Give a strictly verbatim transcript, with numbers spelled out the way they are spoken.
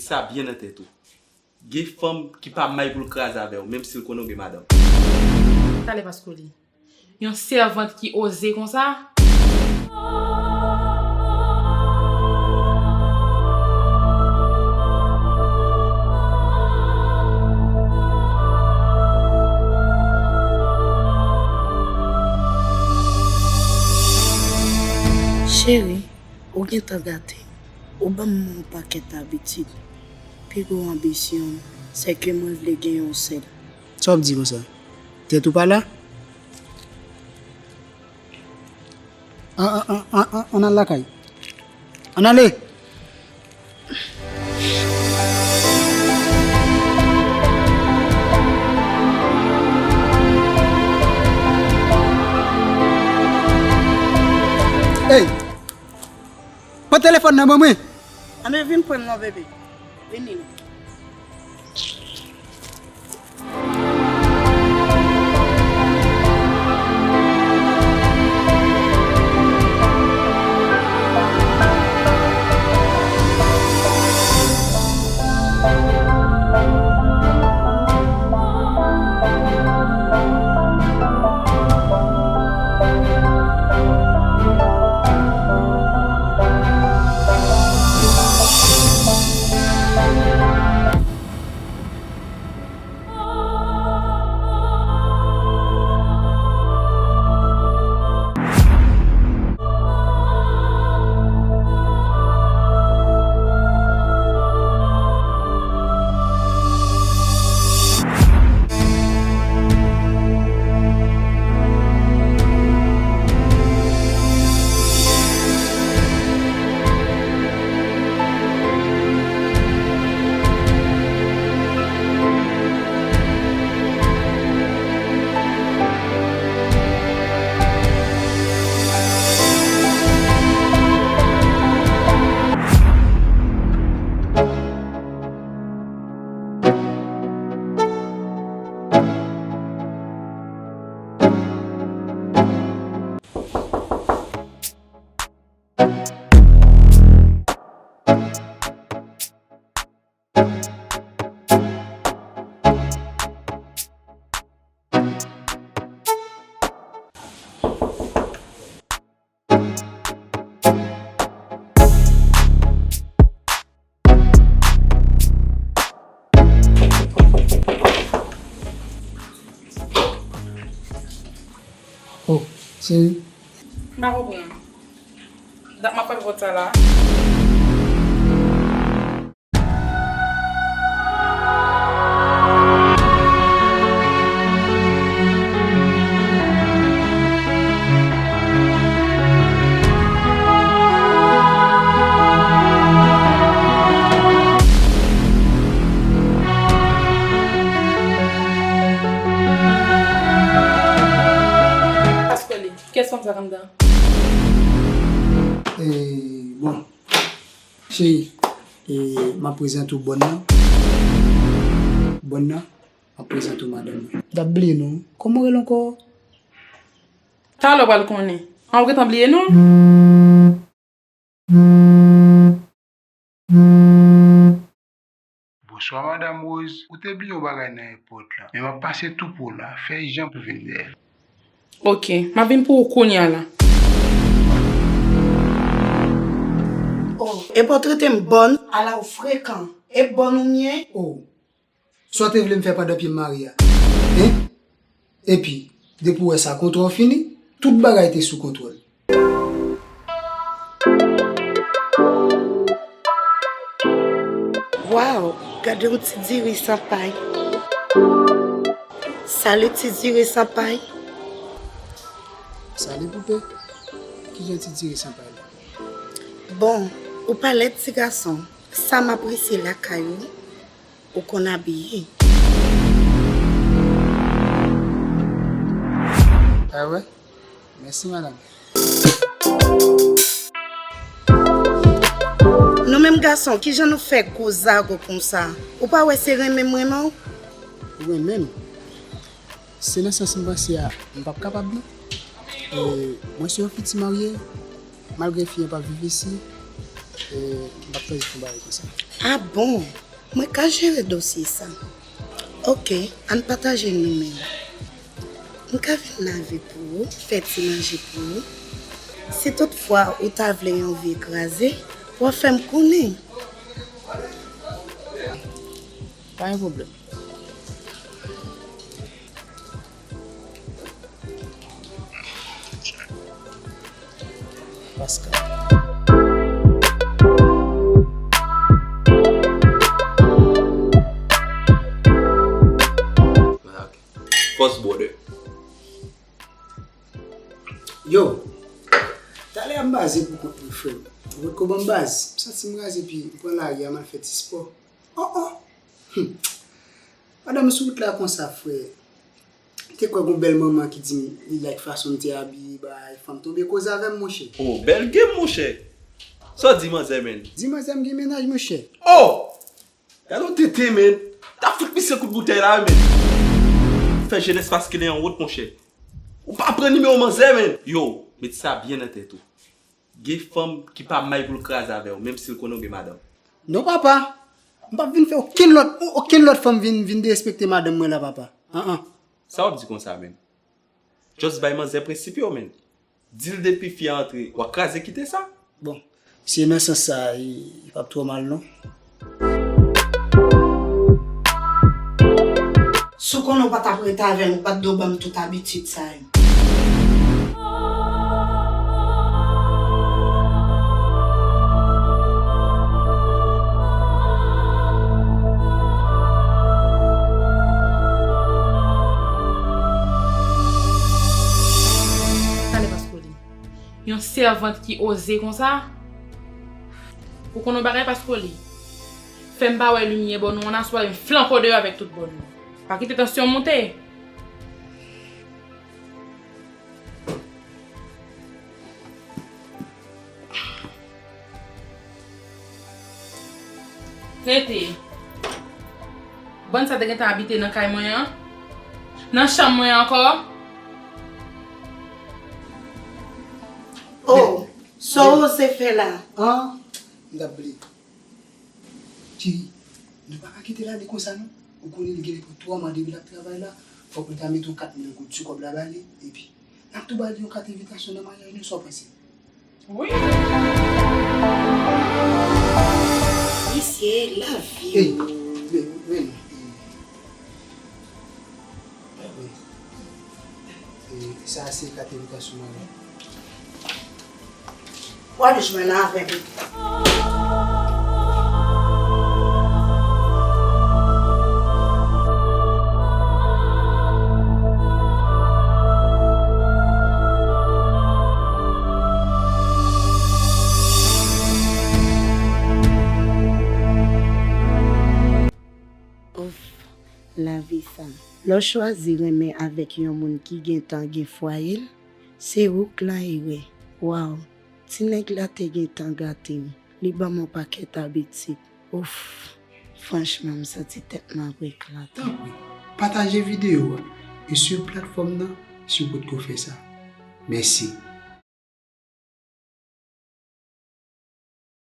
Sa byen nan tèt ou. Gen fanm ki pa may pou l kraze avè w, menm si l konnen w gen madanm. Talè Paskoli. Yon sèvant ki oze konsa? Cheri, ou gentan gate. Ou ban m yon pakèt abitid. Pi gwo anbisyon m, se ke mwen vle gen yon sèl. Sa w ap di konsa? Tèt ou pa la? An, an, an, an, an, ann al lakay. Ann ale! Ey! Pran telefòn nan ban mwen. Ann vin pran l non, bebe. Vini non. Oh, cheri. M pa konprann. Dat m ap pale pou sa la. Paskoli, kiyès fanm sa anndan? E, bon, cheri, e, m ap prezante w bòn nan. Bòn nan, m ap prezante w madanm mwen. M t ap bliye non. Kòman w rele ankò? Talè w pral konnen. An, ou gentan bliye non? Bonswa, Madam Rose. Ou te bliye yon bagay nan èpòt la. Men m ap pase tou pou w la. Fè ijan pou vin dèyè l. Oke, m ap vin pou ou kounye a la. Oh, epi w trete m bòn, ala w frekan. E bòn ou m ye? Oh. Sa w te vle m fè pandan pye m mare a? Hein? Epi, depi w wè sa kontwòl fini, tout bagay te sou kontwòl. Waw, gade yon ti diri san pay. Salut ti diri san pay. Salut poupe. Kijan ti diri san pay la? Bon, ou pa lèd ti gason. Sa m apresye lakay ou. Ou konn abiye. Ah wè? Mèsi, madanm. Nou menm gason, kijan nou fè gwo zago konsa? Ou pa wè se renmen m renmen w? Ou renmen m? Se nan sans m panse a, m p ap kapab non. E, mwen se yon fiti marye, malgre fi an p ap viv isi, E, m p ap chwazi fè yon bagay konsa. Ah bon? Mwen ka jere dosye sa. Oke, ann pataje l nou menm. M ka vin lave pou ou, fè ti manje pou ou. Si toutfwa ou ta vle yon vi kraze, w a fè m konnen. Pa gen pwoblèm. Pascal. Fòs, brother. Yo, talè a m baze pou kont mwen, frè m. Ou potko ban m baz. M santi m raze epi m pran lari a, m al fè ti spò. Oh, oh. Hmm. Pandan m sou wout la konsa, frè, m te kwè gon bèl manman ki di m li like fason m te abiye, bay, fanm tonbe koze avè m, monchè. Oh, bèl game, monchè. Sa w di manzè, menn? Di manzè m gen mennaj, monchè. Oh! Gade yon tenten, menn. T ap fout misye kout boutèy la, menn. Fè jenès maskilen an wont, monchè. Ou pa pran nimewo manzè, menn. Yo, met sa byen nan tèt ou. Gen fanm ki pa may pou l kraze avè w, menm si l konnen w gen madanm. Non, papa. M p ap vin fè okenn lòt, okenn lòt fanm vin, vin derespekte madanm mwen la, papa. An, an. Sa w ap di konsa, menn? Just bay manzè prensip yo, menn. Di l depi fi a antre, w ap kraze kite sa. Bon, si e nan sans sa, e, e p ap twò mal, non. Si w konnen w pa t ap ret avè m, ou pa t dwe ban m tout abitid sa yo. Talè, Pascoli. Yon sèvant ki oze konsa? Ou konn yon bagay, Pascoli? Fè m pa wè limyè bò nou an, aswè m flanke w deyò avèk tout bò nou. Pa kite tansyon w monte. Tete. Bann sa te gentan abite nan kay mwen an? Nan chanm mwen an ankò? Oh, sa w oze fè la? An? M t ap bliye. Cheri, nou pa ka kite l ale konsa non. Ou konnen li gen lepòt twò mwa depi l ap travay la. Fòk nou ta mete yon kat mil goud sou kòb la ba li, epi n ap tou ba li yon kat envitasyon nan maryaj nou, sa w panse? Wi. Mesye, lavi. Ey, men, men, ey. Ey, sa a se kat envitasyon mwen la. W al jwenn avè m. Ouf, lavi sa. Lè w chwazi renmen avèk yon moun ki gentan gen fwaye l, se ou k lan erè. Waw, ti nèg la te gentan gate m. Li ban m yon pakèt abitid. Ouf, franchman, m santi tèt mwen ap eklate. Tanpri, pataje videyo a e swiv platfòm nan si w potko fè sa. Mèsi.